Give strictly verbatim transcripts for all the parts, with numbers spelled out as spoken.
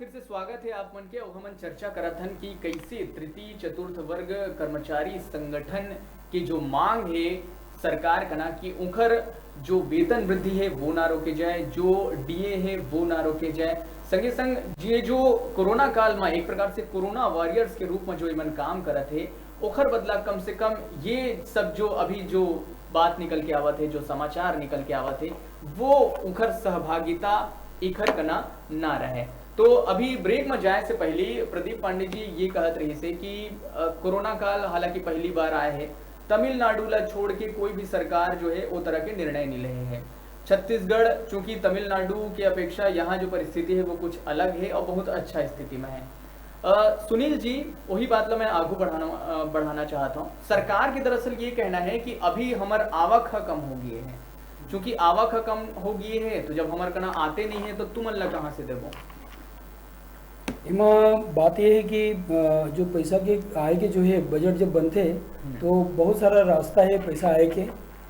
से स्वागत हे आप मन के। अउ हमन चर्चा करत हन कि कइसे तृतीय चतुर्थ वर्ग कर्मचारी संगठन के जो मांग हे सरकार कना कि उंखर जो वेतन वृद्धि हे वो ना रोके जाए, जो डीए हे वो ना रोके जाए। संगे संग ये जो कोरोना काल म एक प्रकार से कोरोना वॉरियर्स के रूप म जो एमन काम करत हे, ओखर बदला कम से कम ये सब जो अभी जो बात निकल के आवत हे, जो समाचार निकल के आवत हे, वो उंखर सहभागिता इखर कना ना रहे। तो अभी ब्रेक में जाए से पहले प्रदीप पांडे जी ये कहत रहिस हे कि अ, कोरोना काल हालांकि पहली बार आए हे, तमिलनाडु ला छोड़ के कोई भी सरकार जो है वो तरह के निर्णय नहीं ले हे। छत्तीसगढ़ चूंकि तमिलनाडु के अपेक्षा यहाँ जो परिस्थिति है वो कुछ अलग है और बहुत अच्छा स्थिति में है। अ, सुनील जी, वही बात ला मैं आगू बढ़ाना अ, बढ़ाना चाहता हूँ। सरकार के दरअसल ये कहना है कि अभी हमर आवक ह कम हो गए है, चूंकि आवक ह कम हो गए है तो जब हमर कना आते नहीं है तो तुमन ला कहाँ से देबो? एमा बात ये है कि अ, जो पैसा के आए के जो है बजट जब बनते हैं तो बहुत सारा रास्ता है पैसा आए के।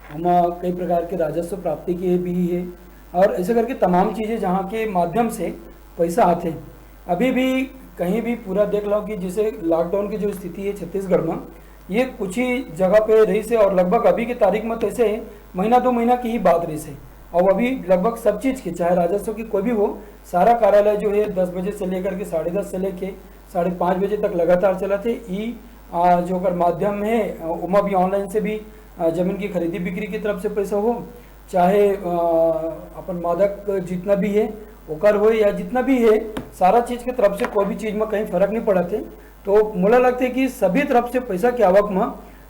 हम कई प्रकार के राजस्व प्राप्ति के भी है और ऐसे करके तमाम चीज़ें जहाँ के माध्यम से पैसा आते हैं। अभी भी कहीं भी पूरा देख लो कि जैसे लॉकडाउन की जो स्थिति है छत्तीसगढ़ में, ये कुछ ही जगह पे रहिस हे और लगभग अभी की तारीख में तो ऐसे महीना दो महीना की ही बात रहिस हे। और अभी लगभग सब चीज़ के, चाहे राजस्व की कोई भी हो, सारा कार्यालय जो है दस बजे से लेकर के साढ़े दस से लेके साढ़े पाँच बजे तक लगातार चलत हे। ई आ, जो ओकर माध्यम है, आ, ओमा भी ऑनलाइन से भी आ, जमीन की खरीदी बिक्री की तरफ से पैसा हो, चाहे आ, अपन मादक जितना भी है ओकर हो या जितना भी है, सारा चीज़ के तरफ से कोई भी चीज़ में कहीं फर्क नहीं पड़त हे। तो मोला लगथे कि सभी तरफ से पैसा के आवक में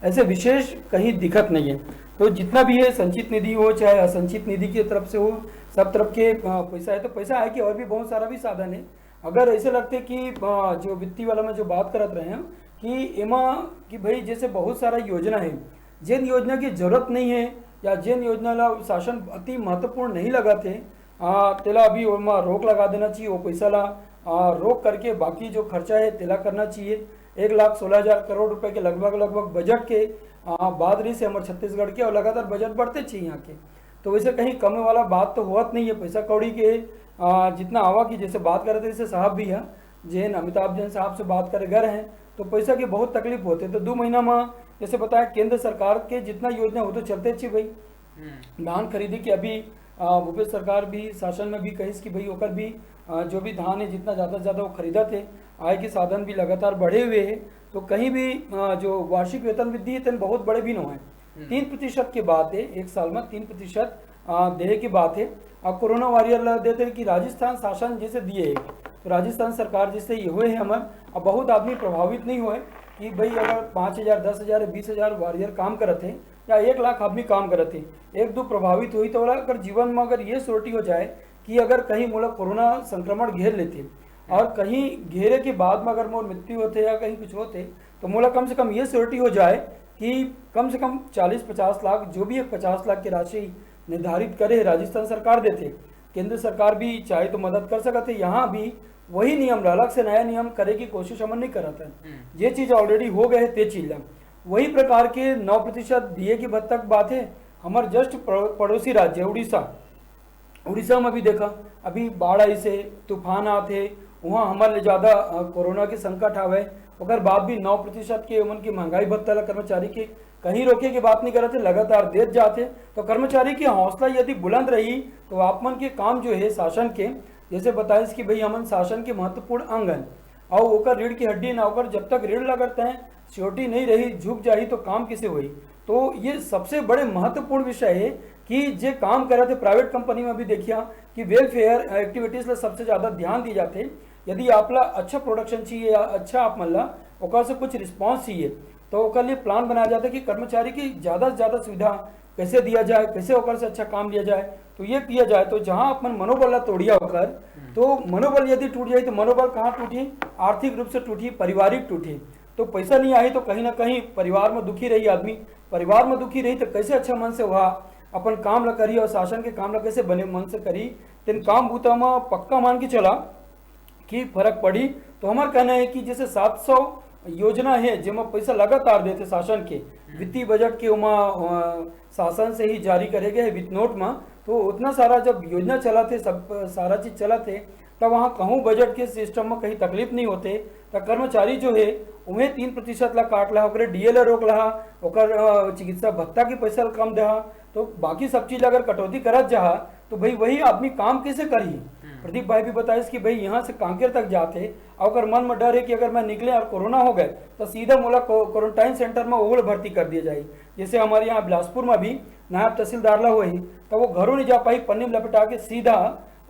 ऐसे विशेष कहीं दिखत नहीं है। तो जितना भी है संचित निधि हो चाहे असंचित निधि की तरफ से हो, सब तरफ के अ, पैसा है। तो पैसा आए के और भी बहुत सारा भी साधन है। अगर ऐसे लगथे कि अ, जो वित्तीय वाला में जो बात करत रहे हैं कि एमा कि भाई जैसे बहुत सारा योजना है, जेन योजना की जरूरत नहीं है या जेन योजना ला शासन अति महत्वपूर्ण नहीं लगत हे, आ, तेला अभी ओमा रोक लगा देना चाहिए, वो पैसा ला आ, रोक करके बाकी जो खर्चा है तेला करना चाहिए। एक लाख सोलह हजार करोड़ रुपए के लगभग लगभग बजट के आ, बात रहिस हे हमर छत्तीसगढ़ के, और लगातार बजट बढ़ते चाहिए यहाँ के। तो वैसे कहीं कम वाला बात तो होत नहीं है, पैसा कौड़ी के आ, जितना आवा कि जैसे बात करत रहिस हे साहब भी है, जेन अमिताभ जैन साहब से बात करे गए हैं, तो पैसा की बहुत तकलीफ होते। तो दो महीना में जैसे बताया केंद्र सरकार के जितना योजना हो तो चलते अच्छी भाई। धान खरीदी के अभी आ, भूपेश सरकार भी शासन में भी कहिस कि भाई ओकर भी आ, जो भी धान है जितना ज़्यादा से ज़्यादा वो खरीदत हे, आय के साधन भी लगातार बढ़े हुए है। तो कहीं भी आ, जो वार्षिक वेतन वृद्धि है तेन बहुत बड़े भी न है। तीन प्रतिशत के बात है, एक साल में तीन प्रतिशत आ, देहे के बात है। और कोरोना वॉरियर ला देते हैं कि राजस्थान शासन जैसे दिए है, तो राजस्थान सरकार जैसे ये हुए है हमर, अब बहुत आदमी प्रभावित नहीं हुए कि भाई अगर पाँच हजार, दस हजार, बीस हजार वॉरियर काम करत है या एक लाख आदमी काम करत है, एक दो प्रभावित हुई तो ओला अगर जीवन में अगर ये श्योरिटी हो जाए कि अगर कहीं मोला कोरोना संक्रमण घेर लेते और कहीं घेरे के बाद में अगर मोर मृत्यु होते या कहीं कुछ होते, तो मोला कम से कम ये श्योरिटी हो जाए कि कम से कम चालीस पचास लाख, जो भी एक पचास लाख की राशि निर्धारित करे राजस्थान सरकार देते, केंद्र सरकार भी चाहे तो मदद कर सकत है। यहाँ भी वही नियम ला, अलग से नया नियम करे की कोशिश हमन नहीं करत है। ये चीज ऑलरेडी हो गए है, ते चीज ला वही प्रकार के नौ प्रतिशत दिए की भत्ता की बात है। हमार जस्ट पड़ोसी राज्य उड़ीसा, उड़ीसा में भी देखा, अभी बाढ़ आइस हे, तूफान आत हे, वहाँ हमर ले ज़्यादा अ, कोरोना के संकट हवय, ओकर बाद भी नौ प्रतिशत के उमन के महंगाई भत्ता ला कर्मचारी के कहीं रोके के बात नहीं करत हे, लगातार देत जात हे। तो कर्मचारी के हौसला यदि बुलंद रही तो आप मन के काम जो है शासन के, जैसे बताइस कि भाई हमन शासन के महत्वपूर्ण अंग हन, अउ ओकर रीढ़ की हड्डी ना, ओकर जब तक रीढ़ ला अगर तय सियोटी नहीं रही, झुक जाही तो काम किसे होही? तो ये सबसे बड़े महत्वपूर्ण विषय है कि जे काम करत हे प्राइवेट कंपनी में भी देखिया कि वेलफेयर एक्टिविटीज ला सबसे ज़्यादा ध्यान दी जाते। यदि आप ला अच्छा प्रोडक्शन चाहिए या अच्छा आप मन ला ओकर से कुछ रिस्पॉन्स चाहिए, तो ओकर लिए प्लान बनाया जाता है कि कर्मचारी की ज़्यादा से ज़्यादा सुविधा कैसे दिया जाए, कैसे ओकर से अच्छा काम लिया जाए। तो ये किया जाए तो जहाँ अपन मनोबल ला तोड़िया ओकर, तो मनोबल यदि टूट जाए तो मनोबल कहाँ टूटी? आर्थिक रूप से टूटी, पारिवारिक टूटी। तो पैसा नहीं आही तो कहीं ना कहीं परिवार में दुखी रही आदमी, परिवार में दुखी रही तो कैसे अच्छा मन से वह अपन काम ला करी और शासन के काम ला कैसे बने मन से करी। तेन काम बूता में पक्का मान के चला कि फर्क पड़ी। तो हमार कहना है कि जैसे सात सौ योजना है जेमा पैसा लगातार देते शासन के, वित्तीय बजट के ओमा अ, शासन से ही जारी करे गए विथ नोट में, तो उतना सारा जब योजना चला थे, सब सारा चीज चला थे, त वहाँ कहूँ बजट के सिस्टम में कहीं तकलीफ नहीं होते। त कर्मचारी जो है, उहें तीन प्रतिशत ला काट ला, ओकरे डीए ला रोक ला, ओकर अ, चिकित्सा भत्ता के पैसा ला कम दे। तो बाकी सब चीज अगर कटौती करत जहा, तो भाई वही आदमी काम कैसे करही? प्रदीप भाई भी बताइस कि भाई यहाँ से कांकेर तक जाते, और अगर मन में डर है कि अगर मैं निकले और कोरोना हो गए, तो सीधा मोला क्वारंटाइन सेंटर में ओला भर्ती कर दिया जाए। जैसे हमारे यहाँ बिलासपुर में भी नायब तहसीलदार ला हुए ही, तो वो घरों नहीं जा पाई, पन्नी में लपेटा के सीधा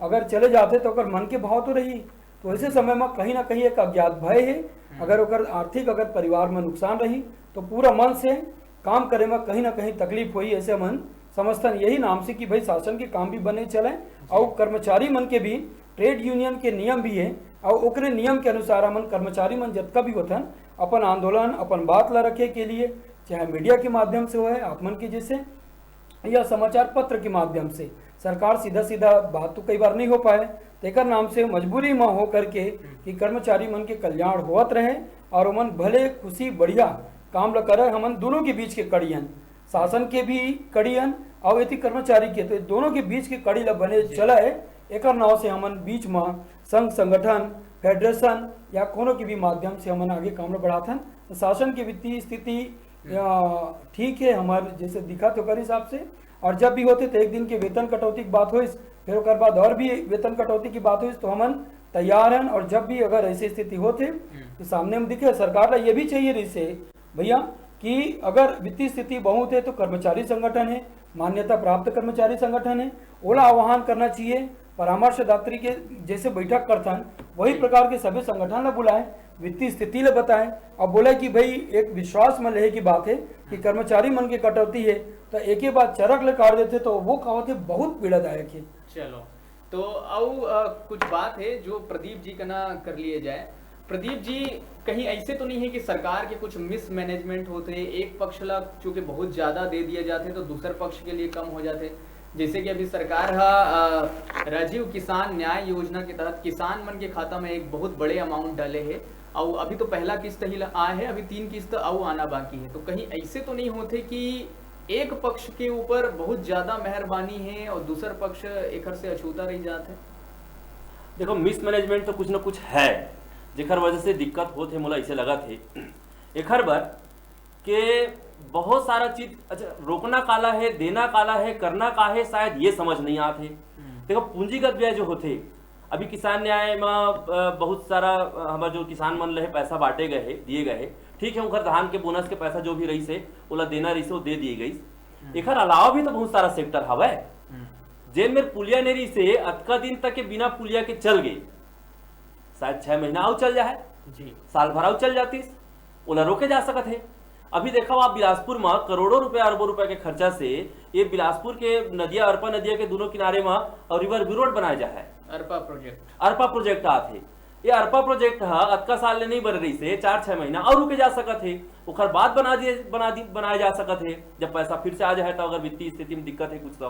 अगर चले जाते तो ओकर मन के भाव तो रही। तो ऐसे समय में कहीं ना कहीं एक अज्ञात भय है। अगर ओकर आर्थिक, अगर परिवार में नुकसान रही, तो पूरा मन से काम करे में कहीं ना कहीं तकलीफ होई, ऐसे हमन समझथन। यही नाम से कि भाई शासन के काम भी बने चले और कर्मचारी मन के भी ट्रेड यूनियन के नियम भी है और ओकरे नियम के अनुसार हमन कर्मचारी मन जतका भी होथन, अपन आंदोलन, अपन बात ला रखे के लिए, चाहे मीडिया के माध्यम से होए, आप मन के जैसे या समाचार पत्र के माध्यम से, सरकार सीधा सीधा बात तो कई बार नहीं हो पाए, तेकर नाम से मजबूरी में हो करके कि कर्मचारी मन के कल्याण होवत रहे और ओमन भले खुशी बढ़िया काम ल करे। हमन दोनों के बीच के कड़ियन, शासन के भी कड़ियन और एती कर्मचारी के, तो दोनों के बीच के कड़ी ल बने चलाए, एकर नाव से हमन बीच में संघ संगठन, फेडरेशन या कोनो के भी माध्यम से हमन आगे काम ल बढ़ाथन। तो शासन की वित्तीय स्थिति या ठीक है, हमार जैसे दिखा तो कर हिसाब से। और जब भी होते तो एक दिन के वेतन कटौती की बात होइस, फिर ओकर बाद और भी वेतन कटौती की बात होइस, तो हमन तैयार हैं। और जब भी अगर ऐसी स्थिति होते तो सामने में दिखे, सरकार ला ये भी चाहिए रही से भैया कि अगर वित्तीय स्थिति बहुत है तो कर्मचारी संगठन है, मान्यता प्राप्त कर्मचारी संगठन है, ओला आह्वान करना चाहिए। परामर्शदात्री के जैसे बैठक करथन, वही प्रकार के सभी संगठन ला बुलाए, वित्तीय स्थिति ला बताए और बोले कि भाई एक विश्वास में लेहे की बात है कि कर्मचारी मन के कटौती है, तो एक ही बात चरक ले काट देते तो वो का होथे बहुत पीड़ादायक है। चलो, तो अउ अ, कुछ बात है जो प्रदीप जी कना कर लिए जाए। प्रदीप जी, कहीं ऐसे तो नहीं है कि सरकार के कुछ मिसमैनेजमेंट होते, एक पक्ष ला चूंकि बहुत ज्यादा दे दिया जाते तो दूसर पक्ष के लिए कम हो जाते? जैसे कि अभी सरकार हा अ, राजीव किसान न्याय योजना के तहत किसान मन के खाता में एक बहुत बड़े अमाउंट डाले है, और अभी तो पहला किस्त ही ल- आए है, अभी तीन किस्त अउ आना बाकी है। तो कहीं ऐसे तो नहीं होते कि एक पक्ष के ऊपर बहुत ज्यादा मेहरबानी है और दूसर पक्ष एकर से अछूता रह जात है? देखो, मिसमैनेजमेंट तो कुछ ना कुछ है, जेकर वजह से दिक्कत होत हे, मोला ऐसे लगत हे। एकर बर के बहुत सारा चीज, अच्छा, रोकना काला है, देना काला है, करना का है, शायद ये समझ नहीं आत हे। देखो, पूंजीगत व्यय जो होथे, अभी किसान न्याय में अ, बहुत सारा अ, हमार जो किसान मन ले पैसा बांटे गए है, दिए गए है, ठीक है, उनकर धान के बोनस के पैसा जो भी रही से, ओला देना रही से, वो दे दिए गई। एकर अलावा भी तो बहुत सारा सेक्टर हवय, जेन मेर पुलिया नहीं रही से, अतका दिन तक के बिना पुलिया के चल गए, शायद छह महीना आउ चल जाए, जी। साल भर आउ चल जातीस, ओला रोके जा सकत हे। अभी देखो आप, बिलासपुर में करोड़ों रुपया, अरबों रुपया के खर्चा से ये बिलासपुर के नदिया, अरपा नदिया के दोनों किनारे में और रिवर व्यू रोड बनाए जा है। अरपा प्रोजेक्ट। अरपा प्रोजेक्ट आत हे। ये अरपा प्रोजेक्ट ह अतका साल ले नहीं बन रही से, चार छह महीना और रुके जा सकत हे, ओकर बाद बना दिए, बना दी, बनाए जा सकत हे, जब पैसा फिर से आ जाए तो, अगर वित्तीय स्थिति में दिक्कत है कुछ तो।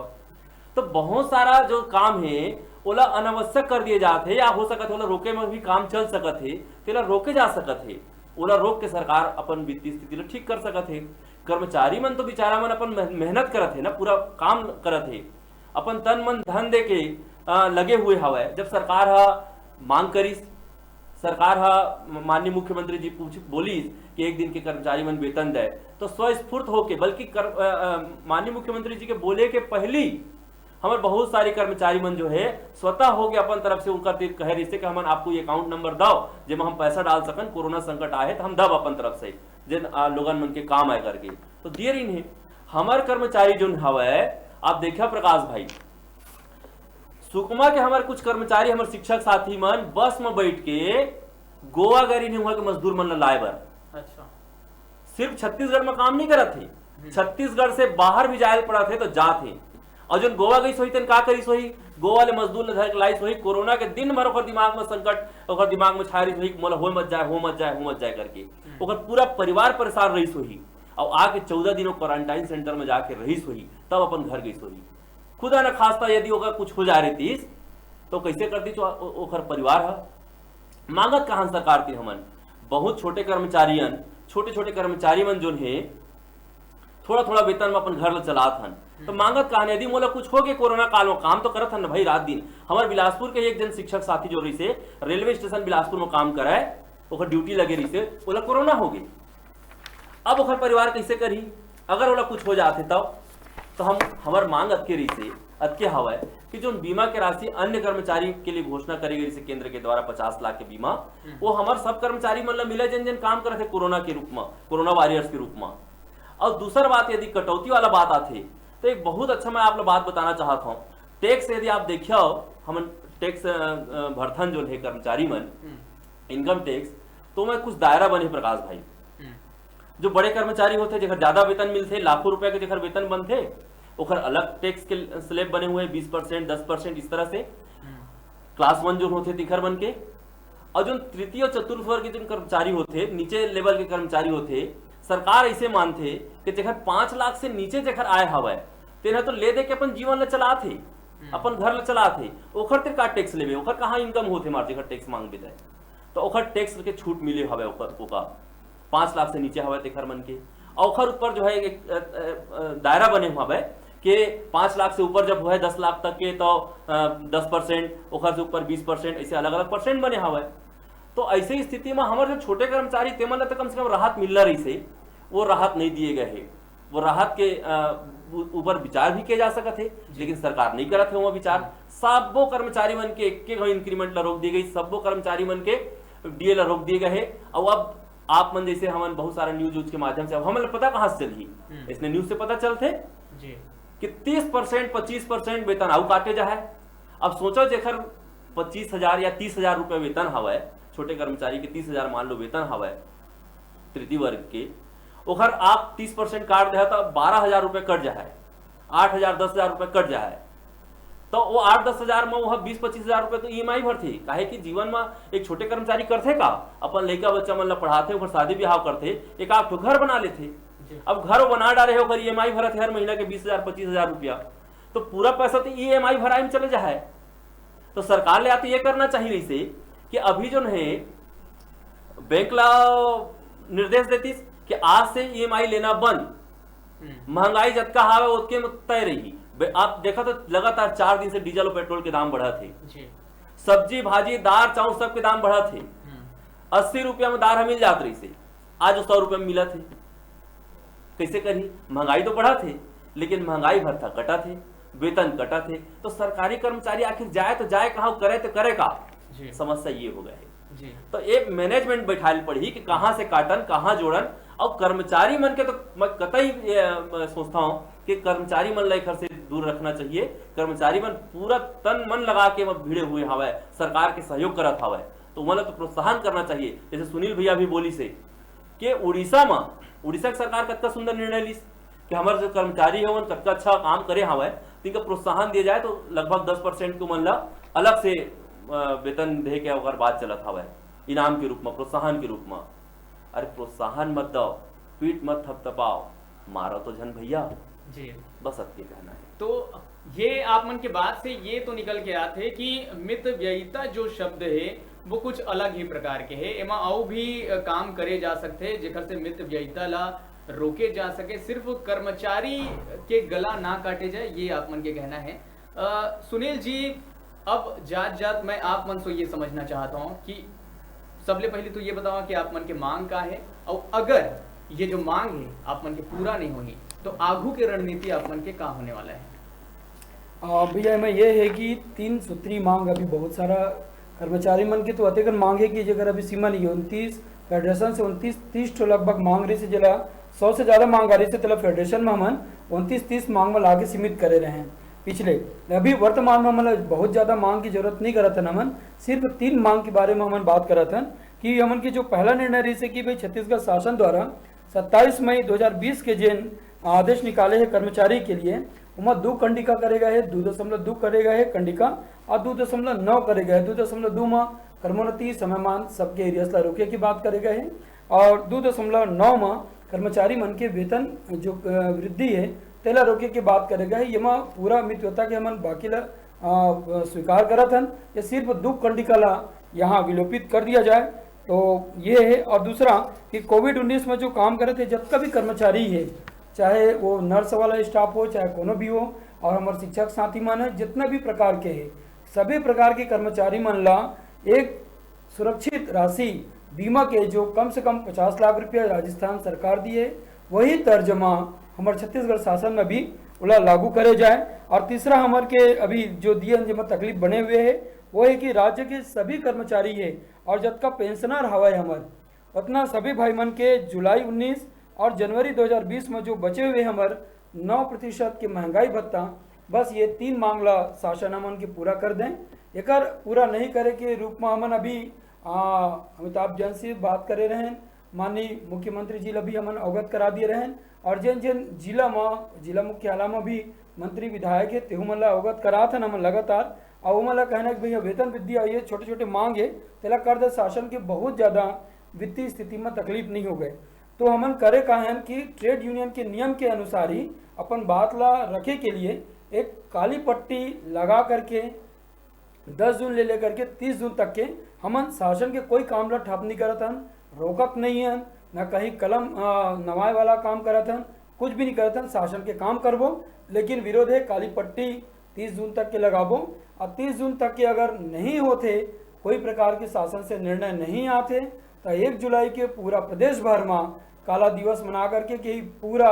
तो बहुत सारा जो काम है, ओला अनावश्यक कर दिए जात हे, या हो सकत हे ओला रोके में भी काम चल सकत हे, तेला रोके जा सकत हे। ओला रोक के सरकार अपन वित्तीय स्थिति ला ठीक कर सकत हे। कर्मचारी मन तो बेचारा मन अपन मेह-, मेहनत करत हे ना, पूरा काम करत हे, अपन तन मन धन दे के अ, लगे हुए हवय। जब सरकार ह मांग करिस, सरकार ह म-, माननीय मुख्यमंत्री जी पूछ बोलिस कि एक दिन के कर्मचारी मन वेतन दे, तो स्वस्फूर्त होके, बल्कि कर, अ, अ, माननीय मुख्यमंत्री जी के बोले के पहली हमर बहुत सारे कर्मचारी मन जो है, स्वतः होके अपन तरफ से उनकर तीर कहे रहिसे कि हमन आपको ये अकाउंट नंबर दव, जेमा हम पैसा डाल सकन, कोरोना संकट आए हे तो हम दब अपन तरफ से, जेन, आ, लोगन मन के काम आए करके, तो दिए रहिन हे। हमर कर्मचारी जोन हवय, आप देखा प्रकाश भाई, सुकमा के हमर कुछ कर्मचारी, हमर शिक्षक साथी मन बस में बैठ के गोवा गए रहिन हे, वहां के मजदूर मन ला लाए बर। अच्छा। सिर्फ छत्तीसगढ़ में काम नहीं करत हे, छत्तीसगढ़ से बाहर भी जाए ल पड़त हे तो जात हे। और जोन गोवा गईस होही, तेन का करिस होही? गोवा ले मजदूर ले धर के लाइस होही। कोरोना के दिन भर ओकर दिमाग में संकट, ओकर दिमाग में छाए रहिस होही कि मोला हो मत जाए, हो मत जाए, हो मत जाए करके। ओकर पूरा परिवार परेशान रहिस होही। और आके चौदह दिन वो क्वारंटाइन सेंटर में जाके रहिस होही, तब अपन घर गईस होही। खुदा न खास्ता यदि ओकर कुछ हो जा रहितिस, तो कैसे करतिस ओ-, ओकर परिवार ह? मांगत कहान सरकार तीर हमन? बहुत छोटे कर्मचारियन, छोटे-छोटे कर्मचारी मन जोन हे, थोड़ा-थोड़ा वेतन में अपन घर ल चलात हन। तो मांगत कहानी, यदि मोला कुछ हो के कोरोना काल में, काम तो करत हन ना भाई रात दिन। हमारे बिलासपुर के एक जन शिक्षक साथी जो रहिसे, रेलवे स्टेशन बिलासपुर में काम करे, ओकर ड्यूटी लगे रहिसे, ओला कोरोना हो गई। अब ओकर परिवार कैसे करही? अगर ओला कुछ हो जाथे तब? तो हम, हमर मांग अतके रहिसे, अतके हवय कि जो बीमा के राशि अन्य कर्मचारी के लिए घोषणा करे गई रहिसे केंद्र के द्वारा पचास लाख के बीमा, वो हमर सब कर्मचारी मन ला मिले, जन जन काम करत हे कोरोना के रूप में, कोरोना वॉरियर्स के रूप में। और दूसर बात, यदि कटौती वाला बात आथे, तो एक बहुत अच्छा मैं आप ला बात बताना चाहत हूँ। टैक्स यदि आप देखियो, हमन टैक्स भरथन जो है कर्मचारी मन, इनकम टैक्स, तो मैं कुछ दायरा बने प्रकाश भाई। जो बड़े कर्मचारी होते, जेकर ज्यादा वेतन मिलते, लाखों रुपया के जेकर वेतन बनते, ओकर अलग टैक्स के स्लैब बने हुए, बीस परसेंट, दस परसेंट, इस तरह से। क्लास वन जो होते तिखर मन के, और जो तृतीय और चतुर्थ वर्ग के जो कर्मचारी होते, नीचे लेवल के कर्मचारी होते, सरकार ऐसे मानते कि जेकर पाँच लाख से नीचे जेकर आय हवय, तेन ह तो ले दे के अपन जीवन ल चलात हे, अपन घर ल चलात हे। ओखर तिर का टैक्स लेबे? ओखर कहाँ इनकम होते मार जेकर टैक्स मांगबे तय? तो ओखर टैक्स के छूट मिले हवय ओकर, ओका पाँच लाख से नीचे हवय तेखर मन के। और ओखर ऊपर जो है एक, अ, अ, अ, दायरा बने हुआ है कि पाँच लाख से ऊपर जब हुआ है दस लाख तक के, तो दस परसेंट, ओखर से ऊपर बीस परसेंट, ऐसे अलग अलग परसेंट बने हवय। तो ऐसे स्थिति में हमर जो छोटे कर्मचारी, तेमन ला तो कम से कम राहत मिलना रहिसे, वो राहत नहीं दिए गए है। वो राहत के, अ, उ-, ऊपर विचार भी किया जा सकत है, लेकिन सरकार नहीं करत है वो विचार। सबो कर्मचारी मन के एक एक इंक्रीमेंट ला रोक दिए गई, सबो कर्मचारी मन के डीए ला रोक दिए गए है। और अब आप मन जैसे हमन बहुत सारा न्यूज उज के माध्यम से, अब हमन ला पता कहाँ से चलही? इसने न्यूज से पता चलते जी। कि तीस परसेंट, पच्चीस परसेंट वेतन आऊ काटे जाए। अब सोचो, जेकर पच्चीस हजार या तीस हजार रुपये वेतन हवय, छोटे कर्मचारी के तीस हजार मान लो वेतन हवय तृतीय वर्ग के, ओखर आप तीस परसेंट काट देहा तो बारह हजार रुपये कट जाए, आठ हजार, दस हजार रुपये कट जाए। तो वो आठ दस हजार में वो बीस पच्चीस हजार रुपये तो ईएमआई भरथे। काहे कि जीवन में एक छोटे कर्मचारी करथे का, अपन लइका बच्चा मन ला पढ़ाथे, ओकर शादी ब्याह करथे, एक आध ठो घर बना लेथे। अब घर वो बना डारे हे, ओकर ईएमआई भरत हे हर महीना के बीस हजार पच्चीस हजार रुपया, तो पूरा पैसा तो ईएमआई भराए में चले जाए। तो सरकार ले आते ये करना चाहिए इसे कि अभी जो है बैंक ला निर्देश देतीस कि आज से ईएमआई लेना बंद, महंगाई जतका हावे ओतके में तय रही। बे-, आप देखा तो लगातार चार दिन से डीजल और पेट्रोल के दाम बढ़त हे। सब्जी भाजी दार चाउर सबके दाम बढ़त हे। अस्सी रुपया में दार ह मिल जात रहिसे, आज वो सौ रुपया में मिलत हे। कैसे करही? महंगाई तो बढ़त हे, लेकिन महंगाई भत्ता कटत हे, वेतन कटत हे, तो सरकारी कर्मचारी आखिर जाए तो जाए कहाँ, करे तो करे का? समस्या ये हो गए हे। तो एक मैनेजमेंट बैठाल पड़ही कि कहाँ से काटन, कहाँ जोड़न। और कर्मचारी मन के तो मैं कतई ये, अ, सोचता हूँ कि कर्मचारी मन ला एखर से दूर रखना चाहिए। कर्मचारी मन पूरा तन मन लगा के भिड़े हुए हवय, सरकार के सहयोग करत हवय, तो ओमन ला तो प्रोत्साहन करना चाहिए। जैसे सुनील भैया भी बोलिस हे कि उड़ीसा में, उड़ीसा के सरकार कतका सुंदर निर्णय लिस कि हमर जो कर्मचारी हे ओमन कतका अच्छा काम करे हवय, तो इनका प्रोत्साहन दिया जाए, तो लगभग दस परसेंट के ओमन ला अलग से, अ, वेतन दे के ओकर बात चलत हवय, इनाम के रूप में, प्रोत्साहन के रूप में। अरे प्रोत्साहन मत दव, पीठ मत थपथपाव, मारो तो झन भैया। जी। बस अतके कहना है। तो ये आप मन के बात से ये तो निकल के आथे कि मित व्ययिता जो शब्द है वो कुछ अलग ही प्रकार के है, एमा अउ भी अ, काम करे जा सकथे जेकर से मित व्ययिता ला रोके जा सके, सिर्फ कर्मचारी के गला ना काटे जाए, ये आप मन के कहना है। अ, सुनील जी, अब जात जात मैं आप मन से ये समझना चाहता हूँ कि सबले पहले तो ये बताओ कि आप मन के मांग का है, और अगर ये जो मांग है आप मन के पूरा नहीं होही, तो आगू के रणनीति आप मन के का होने वाला है? अ, भैया, एमा ये है कि तीन सूत्री मांग अभी बहुत सारा कर्मचारी मन के तो अतेकन मांग है कि जेकर अभी सीमा नहीं है, उनतीस फेडरेशन से उनतीस, तीस ठो लगभग मांग रहिसे, जेला सौ से ज्यादा मांग आ रहिसे, तेला फेडरेशन में हमन उनतीस तीस मांग में लाके सीमित करे रहे हैं पिछले। अभी वर्तमान में हमन ला बहुत ज्यादा मांग की जरूरत नहीं करत हन, हमन सिर्फ तीन मांग के बारे में हमन बात करत हन कि हमन के जो पहला निर्णय रहिसे कि भाई छत्तीसगढ़ शासन द्वारा सत्ताईस मई दो हज़ार बीस के जेन आदेश निकाले हे कर्मचारी के लिए, ओमा दू कंडिका करे गए हे, दू दशमलव दू करे गए हे कंडिका, और दू दशमलव नौ करे गए हे। दू दशमलव दू मा कर्मोन्नति समयमान सबके एरियस ला रोके की बात करे गए हे, और दू दशमलव नौ मा कर्मचारी मन के वेतन जो, अ, वृद्धि हे, तेला रोके की बात करे गए हे। येमा पूरा मितव्ययिता के हमन बाकी ला, अ, स्वीकार करत हन। ये सिर्फ दू कंडिका ला यहाँ विलोपित कर दिया जाए। तो ये है। और दूसरा कि कोविड उन्नीस में जो काम करे थे, जतका भी कर्मचारी है, चाहे वो नर्स वाला स्टाफ हो, चाहे कोनो भी हो, और हमर शिक्षक साथी मन है, जितना भी प्रकार के है, सभी प्रकार के कर्मचारी मन ला एक सुरक्षित राशि बीमा के, जो कम से कम पचास लाख रुपया राजस्थान सरकार दिए, वही तर्ज म हमर छत्तीसगढ़ शासन में भी ओला लागू करे जाए। और तीसरा हमर के अभी जो दिए जेमा तकलीफ बने हुए है, वो है कि राज्य के सभी कर्मचारी है और जतका पेंशनर हवय हमर, उतना सभी भाई मन के जुलाई उन्नीस और जनवरी दो हज़ार बीस में जो बचे हुए हमर नौ प्रतिशत के महंगाई भत्ता, बस ये तीन मांग ला शासन हमन के पूरा कर दें। एकर पूरा नहीं करे के रूप में हमन अभी, आ, अमिताभ जैन से बात करे रहें, माननीय मुख्यमंत्री जी ला भी हमन अवगत करा दिए रहें, और जेन जेन जिला म, जिला मुख्यालय म भी मंत्री विधायक हे, तेहू मन ला अवगत करात हन हमन लगातार। और ओमन ला कहना कि भैया, वेतन वृद्धि आई है, छोटे छोटे मांग है, तेला कर दे, शासन के बहुत ज्यादा वित्तीय स्थिति में तकलीफ नहीं हो गए। तो हमन करे का हन कि ट्रेड यूनियन के नियम के अनुसार ही अपन बात ला रखे के लिए एक काली पट्टी लगा करके दस जून ले लेकर के तीस जून तक के हमन शासन के कोई काम ला ठप नहीं करत हन, रोकत नहीं हन, न कहीं कलम, अ, नवाए वाला काम करत हन, कुछ भी नहीं करत हन। शासन के काम करबो, लेकिन विरोध है काली पट्टी तीस जून तक के लगाबो। और तीस जून तक के अगर नहीं होते, कोई प्रकार के शासन से निर्णय नहीं आते, तो एक जुलाई के पूरा प्रदेश भर में काला दिवस मना करके कि पूरा,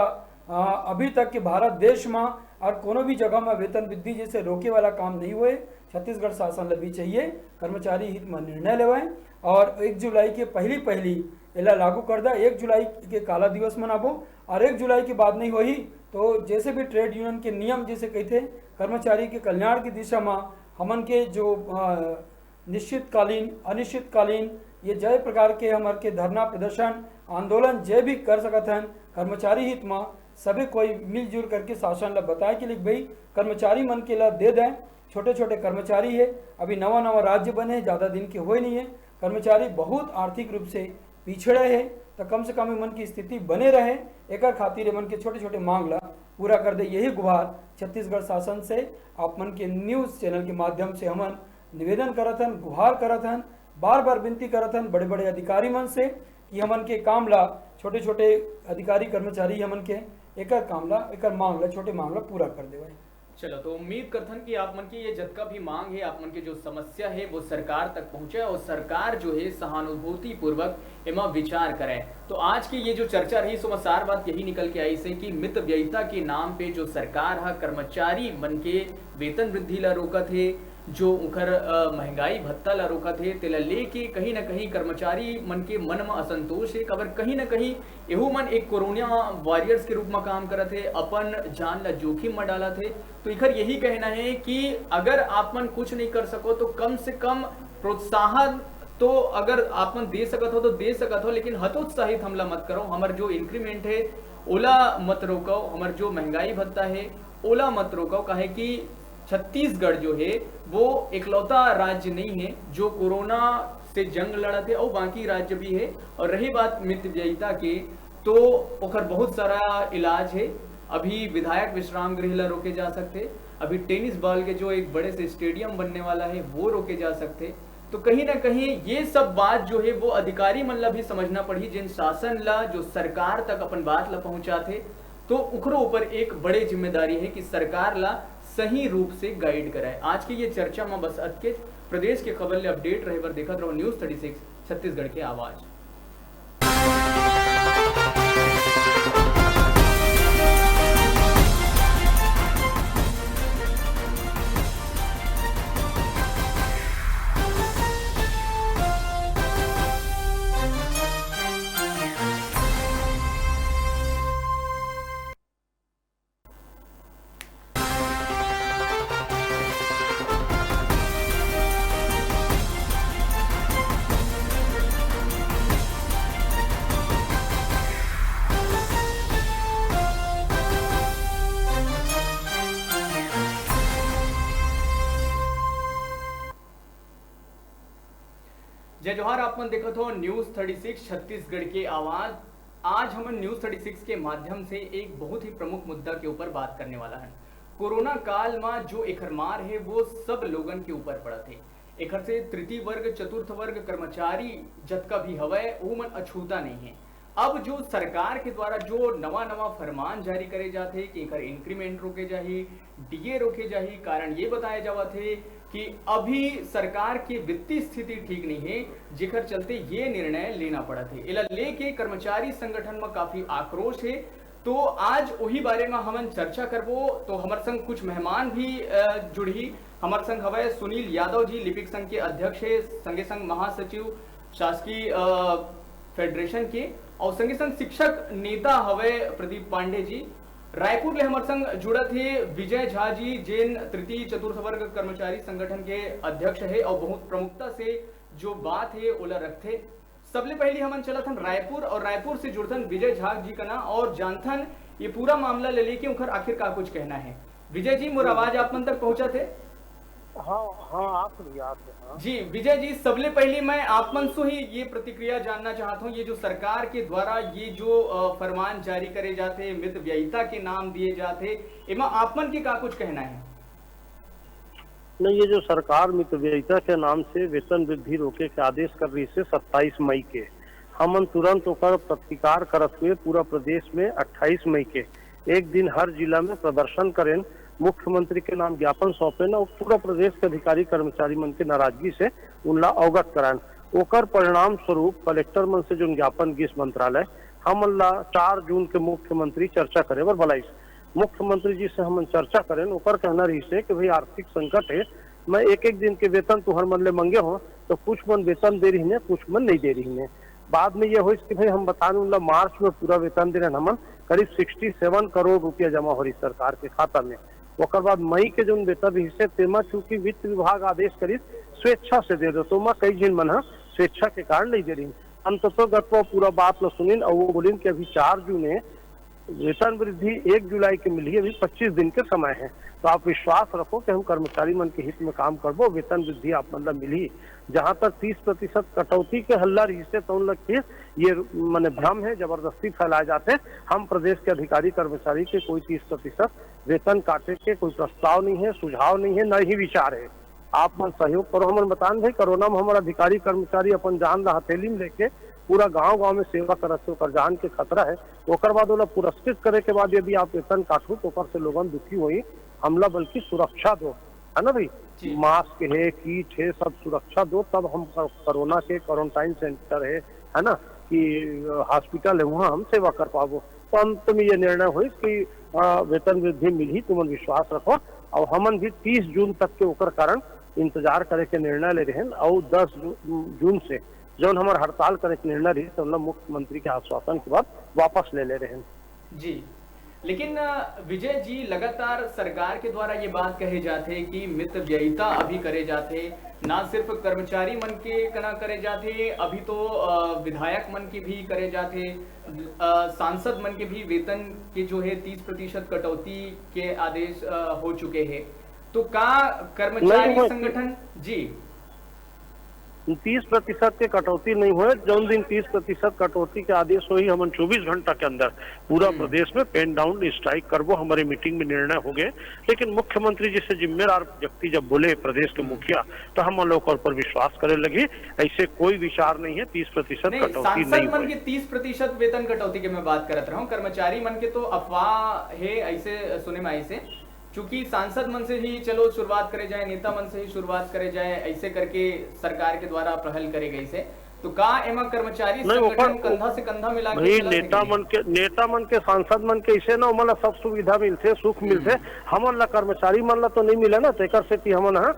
अ, अभी तक के भारत देश में और कोनो भी जगह में वेतन वृद्धि जैसे रोके वाला काम नहीं हुए। छत्तीसगढ़ शासन ल भी चाहिए कर्मचारी हित में निर्णय लेवय और एक जुलाई के पहली पहली एला लागू कर दा। एक जुलाई के काला दिवस मनाबो और एक जुलाई के बाद नहीं होही तो जैसे भी ट्रेड यूनियन के नियम जैसे कहते, कर्मचारी के कल्याण की दिशा में हमन के जो, अ, निश्चितकालीन, अनिश्चितकालीन, ये जय प्रकार के हमर के धरना प्रदर्शन आंदोलन जय भी कर सकत हन। कर्मचारी हित में सभी कोई मिलजुल करके शासन ला बताए कि लिख भाई, कर्मचारी मन के ला दे दें। छोटे छोटे कर्मचारी है, अभी नवा नवा राज्य बने, ज़्यादा दिन के हुए नहीं है, कर्मचारी बहुत आर्थिक रूप से पिछड़े है, तो कम से कम एमन की स्थिति बने रहे, एकर खातिर एमन के छोटे छोटे मांग ला पूरा कर दे। यही गुहार छत्तीसगढ़ शासन से आप मन के न्यूज़ चैनल के माध्यम से हमन निवेदन करत हन, गुहार करत हन, बार बार विनती करत हन बड़े बड़े अधिकारी मन से कि हमन के काम ला, छोटे छोटे अधिकारी कर्मचारी हमन के एकर काम ला, एकर मांग ला, छोटे मांग ला पूरा कर देवय। चलो, तो उम्मीद करथन कि आप मन की ये जतका भी मांग है, आप मन के जो समस्या है, वो सरकार तक पहुंचे और सरकार जो है सहानुभूति पूर्वक एमा विचार करे। तो आज की ये जो चर्चा रही, सो सार बात यही निकल के आई से कि मित व्ययिता के नाम पे जो सरकार ह कर्मचारी मन के वेतन वृद्धि ला रोकत हे, जो उखर, अ, महंगाई भत्ता ला रोकत हे, तेला लेके कहीं ना कहीं कर्मचारी मन के मन म असंतोष हे। काबर कहीं ना कहीं एहू मन एक कोरोना वॉरियर्स के रूप म काम करत हे, अपन जान ला जोखिम म डालत हे। तो इखर यही कहना है कि अगर आप मन कुछ नहीं कर सको तो कम से कम प्रोत्साहन तो अगर आप मन दे सकत हो तो दे सकत हो, लेकिन हतोत्साहित हमला मत करो। हमर जो इंक्रीमेंट है ओला मत रोको, हमर जो महंगाई भत्ता है ओला मत रोको, काहे कि छत्तीसगढ़ जो है वो इकलौता राज्य नहीं है जो कोरोना से जंग लड़त है, और बाकी राज्य भी है। और रही बात मित व्ययिता के, तो ओकर बहुत सारा इलाज है। अभी विधायक विश्राम गृह ला रोके जा सकते, अभी टेनिस बॉल के जो एक बड़े से स्टेडियम बनने वाला है वो रोके जा सकते। तो कहीं ना कहीं ये सब बात जो है वो अधिकारी मन ला भी समझना पड़ी, जिन शासन ला, जो सरकार तक अपन बात ला पहुंचाथे, तो उखरो ऊपर एक बड़े जिम्मेदारी है कि सरकार ला सही रूप से गाइड कराए। आज के ये चर्चा में बस अतकेच। प्रदेश के खबर ले अपडेट रहे बर देखत रहो न्यूज़ थर्टी सिक्स छत्तीसगढ़ के आवाज़। जय जोहार, आप मन देखत हो न्यूज़ थर्टी सिक्स छत्तीसगढ़ के आवाज़। आज हमन न्यूज़ थर्टी सिक्स के माध्यम से एक बहुत ही प्रमुख मुद्दा के ऊपर बात करने वाला है। कोरोना काल मा जो एखर मार है वो सब लोगन के ऊपर पड़त है। एखर से तृतीय वर्ग, चतुर्थ वर्ग कर्मचारी जतका भी हवय, ओमन अछूता नहीं है। अब जो सरकार के द्वारा जो नवा नवा फरमान जारी करे जाथे कि एकर इंक्रीमेंट रोके जाही, डीए रोके जाही, कारण ये बताया जावत हे कि अभी सरकार के वित्तीय स्थिति ठीक नहीं है, जेकर चलते ये निर्णय लेना पड़त हे। एला लेके कर्मचारी संगठन में काफी आक्रोश है। तो आज वही बारे में हमन चर्चा करबो। तो हमर संग कुछ मेहमान भी जुड़ही। हमर संग हवय सुनील यादव जी, लिपिक संघ के अध्यक्ष है, संगे संग महासचिव शासकीय फेडरेशन के, और संगे संग शिक्षक नेता हवय प्रदीप पांडे जी। रायपुर ले हमर संग जुड़त हे विजय झा जी, जेन तृतीय चतुर्थ वर्ग कर्मचारी संगठन के अध्यक्ष है और बहुत प्रमुखता से जो बात है ओला रखथे। सबले पहली हमन चलत हन रायपुर और रायपुर से जुड़थन विजय झा जी कना और जानथन ये पूरा मामला ले लेके उनकर आखिर का कुछ कहना है। विजय जी, मोर आवाज आप मन तक पहुंचत हे? हाँ, हाँ, आप सुनिए, आप सुनिए, हाँ। जी विजय जी, सबले पहली मैं आप मन से ही ये प्रतिक्रिया जानना चाहता हूँ, ये जो सरकार के द्वारा ये जो फरमान जारी करे जाते, मित व्ययिता के नाम दिए जाते, एमा आप मन के का कुछ कहना है? नहीं, ये जो सरकार मित व्ययिता के नाम से वेतन वृद्धि रोके के आदेश कर रही से सत्ताईस मई के, हमन तुरंत ओकर प्रतिकार करत हुए पूरा प्रदेश में अट्ठाईस मई के एक दिन हर जिला में प्रदर्शन करेन, मुख्यमंत्री के नाम ज्ञापन सौंपेन और पूरा प्रदेश के अधिकारी कर्मचारी मन के नाराजगी से उनला अवगत कराएन। ओकर परिणाम स्वरूप कलेक्टर मन से जो ज्ञापन गिस मंत्रालय, हमन ला चार जून के मुख्यमंत्री चर्चा करे बर बलाइस। मुख्यमंत्री जी से हमन चर्चा करेन, ओकर कहना रही से कि भाई आर्थिक संकट है, मैं एक एक दिन के वेतन तुहर मन ले मंगे हो तो कुछ मन वेतन दे रही ने, कुछ मन नहीं दे रही ने। बाद में ये होइस कि भाई हम बतान उनला मार्च में पूरा वेतन दे रहे हमन, करीब सिक्सटी सेवन करोड़ रुपया जमा हो रही सरकार के खाता में। ओकर बाद मई के जो वेतन रही से तेमा चूंकि वित्त विभाग आदेश करीस स्वेच्छा से दे दो, तो मैं कई झिन मन स्वेच्छा के कारण नहीं दे रही। अंततोगत वो पूरा बात ल सुनिन और वो बोलिन कि अभी चार जून है, वेतन वृद्धि एक जुलाई के मिली, अभी पच्चीस दिन के समय है। तो आप विश्वास रखो कि हम कर्मचारी मन के हित में काम करबो, वेतन वृद्धि आप मन ला मिली। जहां तक तीस प्रतिशत कटौती के हल्ला रही से तो उन लग के ये माने भ्रम है, जबरदस्ती फैलाए जाते। हम प्रदेश के अधिकारी कर्मचारी के कोई तीस प्रतिशत वेतन काटे के कोई प्रस्ताव नहीं है, सुझाव नहीं है, न ही विचार है। आप मन सहयोग करो। हमन बतान भाई, कोरोना में हमर अधिकारी कर्मचारी अपन जान ला हथेली में लेके पूरा गांव गांव में सेवा करत हे, ओकर जान के खतरा है। ओकर बाद ओला पुरस्कृत करे के बाद यदि आप वेतन काटू तो ओकर से लोगन दुखी होई। हमला बल्कि सुरक्षा दो, है ना भाई? मास्क है, किट है, सब सुरक्षा दो, तब हम कोरोना के क्वारंटाइन सेंटर है, है ना, कि हॉस्पिटल है, वहाँ हम सेवा कर पाबो। तो अंत में ये निर्णय हुई कि वेतन वृद्धि मिली, तुमन विश्वास रखो। और हमन भी तीस जून तक के ओकर कारण इंतजार करे के निर्णय ले रहे हैं और दस जून से जौन हमार हड़ताल करे के निर्णय रही तो मुख्यमंत्री के आश्वासन के बाद वापस ले ले रहे हैं। जी, लेकिन विजय जी, लगातार सरकार के द्वारा ये बात कहे जाते कि मित व्ययिता अभी करे जाते, ना सिर्फ कर्मचारी मन के कना करे जाते, अभी तो विधायक मन के भी करे जाते, सांसद मन के भी वेतन के जो है तीस प्रतिशत कटौती के आदेश हो चुके हैं। तो का कर्मचारी संगठन जी तीस प्रतिशत के कटौती नहीं हुए। जौन दिन तीस प्रतिशत कटौती के आदेश होही, हमन चौबीस घंटा के अंदर पूरा हम्म। प्रदेश में पेन डाउन स्ट्राइक करबो, हमारे मीटिंग में निर्णय हो गए। लेकिन मुख्यमंत्री जी से जिम्मेदार व्यक्ति जब बोले प्रदेश के हम्म। मुखिया, तो हम लोग पर विश्वास करे लगी। ऐसे कोई विचार नहीं है, तीस प्रतिशत कटौती नहीं हुई। तीस प्रतिशत वेतन कटौती के मैं बात करत रहा हूँ, कर्मचारी मन के तो अफवाह है, ऐसे सुने में ऐसे चूंकि सांसद मन से ही चलो शुरुआत करे जाए, नेता मन से ही शुरुआत करे जाए, ऐसे करके सरकार के द्वारा पहल करे गई से, तो का एमा कर्मचारी संगठन कंधा से कंधा मिला के चलत हे? नेता मन के, नेता मन के, सांसद मन के इसे ना ओमन ला सब सुविधा मिलथे, सुख मिलथे, हम्म। हमन ला कर्मचारी मन ला तो नहीं मिले ना, तेकर सेती हमन ह